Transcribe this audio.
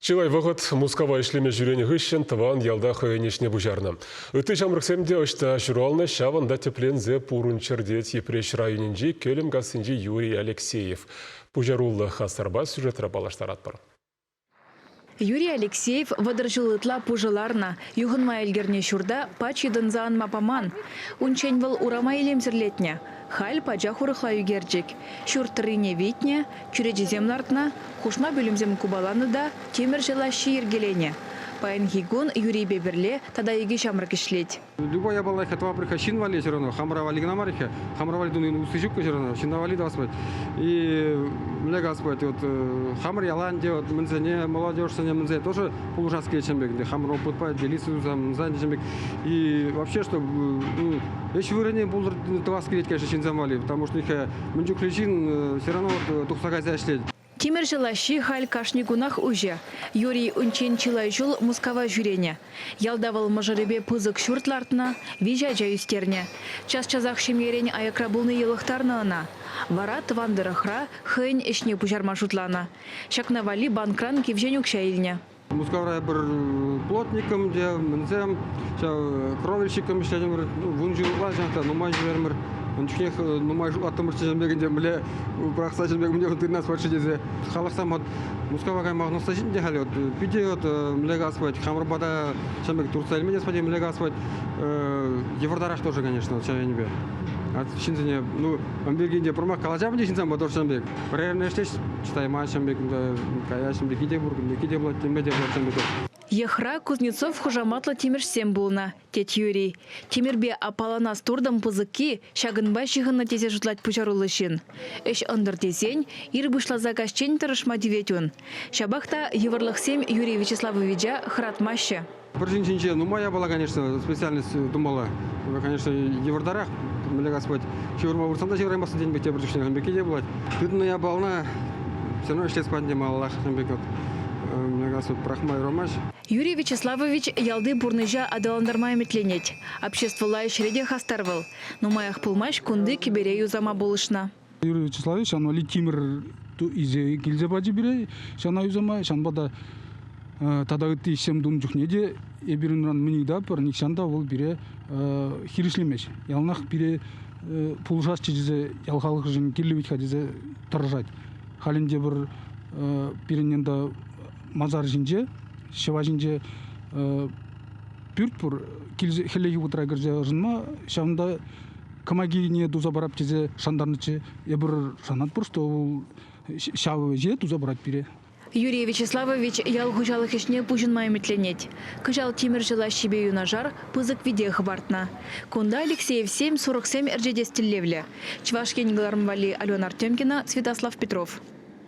Чылай вӑхӑт Мускава ӗҫлеме ҫӳренӗ хыҫҫӑн тӑван ялта хӑйӗн ӗҫне пуҫарнӑ. Ытти ҫамрӑксем те ӑҫта ҫуралнӑ, ҫавӑнта тӗпленсе пурӑнччӑр тет Йӗпреҫ районӗнчи Кӗлӗмкассинчи Юрий Алексеев. Пуҫаруллӑ хастарпа сюжетра паллаштаратпӑр. Юрий Алексеев 30 ҫул ытла пушӑ ларнӑ. Юхӑнма ӗлкӗрнӗ ҫурта пач йӑтӑнса анма паман. Унччен вӑл урама илемсӗрлетнӗ. Халь пачах урӑхла ӳкерчӗк. Ҫурт тӑррине витнӗ, чӳречесем лартнӑ, хушма пӳлӗмсем купаланӑ та тимӗрҫӗ лаҫҫи йӗркеленӗ. Паянхи кун Юрийпе пӗрле тата икӗ ҫамрӑк ӗҫлет. Любой япала тӑва пӗр-ха ҫын валли все равно, хамӑра валли кӑна мар-ха, хамӑра валли тунин усси ҫук все равно, ҫынна валли тӑвас пулать. И мӗнле калас пулать, вот хамӑр яла ӗнтӗ, вот мӗнсене, молодежьсене мӗнсе тоже пулӑшас килет ҫын пек, ӗнтӗ хамӑр опытпа делиться туса мӗнсан ҫын пек. И вообще, что ну, ӗҫ вырӑнӗ пултӑр тӑвас килет, конечно, ҫынсем валли, потому что их мӗн чухлӗ ҫын все равно вот тухса кайса ӗҫлет. Тимӗрҫӗ лаҫҫи халь кашни кунах уҫӑ. Юрий унччен чылай ҫул Мускава ҫӳренӗ. Ялта вӑл мӑшӑрӗпе пысӑк ҫурт лартнӑ, виҫӗ ача ӳстернӗ. Час-часах ҫемьерен аякра пулни йӑлӑхтарнӑ ӑна. Вара тӑван тӑрӑхра хӑйӗн ӗҫне пуҫарма шутланӑ. Ҫакна валли банкран кивҫен укҫа илнӗ. Мускавра пӗр плотником те, мӗнсем, ҫав кровельщиком ӗҫлетӗмӗр, вун ҫул ытла ҫав та нумай ҫӳрерӗмӗр. Ун чухнех нумай шутлаттӑмӑрччӗ ҫын пек ӗнтӗ, мӗнле пӑрахса ҫын пек мӗнле тытӑнас пулать-ши тесе. Халӑхсем вот Мускава кайма хӑнӑхса ҫитнӗ халь вот питӗ вот мӗнле калас пулать, хамӑр пата ҫын пек туртса илме те мӗнле калас пулать, йывӑртарах тоже, конечно, ҫав енӗпе. Ҫынсене, ну, ун пирки ӗнтӗ пӑрмах калаҫа пӗлте ҫынсем тоже ҫын пек. Пӗрер ӗҫлеҫ, чӑтайман ҫын пек, кая ҫын пекки те пур, кунти те пулать, темле те пулать ҫын пек. Йӑхра Кузнецов хушаматлӑ тимӗрҫсем пулнӑ, тет Юрий. Тимӗрпе аппаланас туртӑм пысӑкки ҫакӑнпа ҫыхӑннӑ тесе шутлать пуҫаруллӑ ҫын. Ӗҫ ӑнтӑр тесен ир пуҫласа каҫчен тӑрӑшма тивет ун. Ҫапах та йывӑрлӑхсем Юрий Вячеславовича хӑратмаҫҫӗ. Пӗр ҫын ҫинче нумай япала, конечно, специальность тумалла. Конечно, йывӑртарах, мӗнле калас пулать, ҫывӑрма выртсан та ҫывӑраймастӑн тен пек тепӗр чухне ун пекки те пулать. Тытнӑ япалана все равно ӗҫлес пулать ӗнтӗ малаллах ун пек вот. Мӗнле калас пулать, пӑрахма юрамасть. Юрий Вячеславович ялти пурнӑҫа аталантарма ӗмӗтленет. Обществӑлла ӗҫре те хастар вӑл. Нумаях пулмасть кунти кӗпере юсама пулӑшнӑ. Юрий Вячеславович ҫавна валли тимӗр илсе килсе пачӗ пире ҫавна юсама. Ҫавӑнпа та тата ытти ӗҫсем тунӑ чухне те эпир унран мӗн ыйтатпӑр, нихҫан та вӑл пире хирӗҫлемест. Яланах пире пулӑшасчӗ тесе ял халӑхӗшӗн кирлӗ вӗт-ха тесе тӑрӑшать. Халь ӗнтӗ пӗр пирӗн ӗнтӗ масар ҫинче, ҫӑва ҫинче пӳрт пур. Хӗллехи вӑхӑтра кӗрсе ӑшӑнма ҫавӑнта кӑмакине туса парап тесе шантарнӑччӗ. Эпир шанатпӑр, что вӑл ҫав ӗҫе туса парать пире. Юрий Вячеславович ял хуҫалӑх ӗҫне пуҫӑнма ӗмӗтленет. Кӑҫал тимӗрҫӗ лаҫҫипе юнашар пысӑк вите хӑпартнӑ. Кунта Алексеевсем сурӑхсем ӗрчетес тӗллевлӗ. Чӑваш Ен кӑларӑм валли Алена Артемкина, Святослав Петров.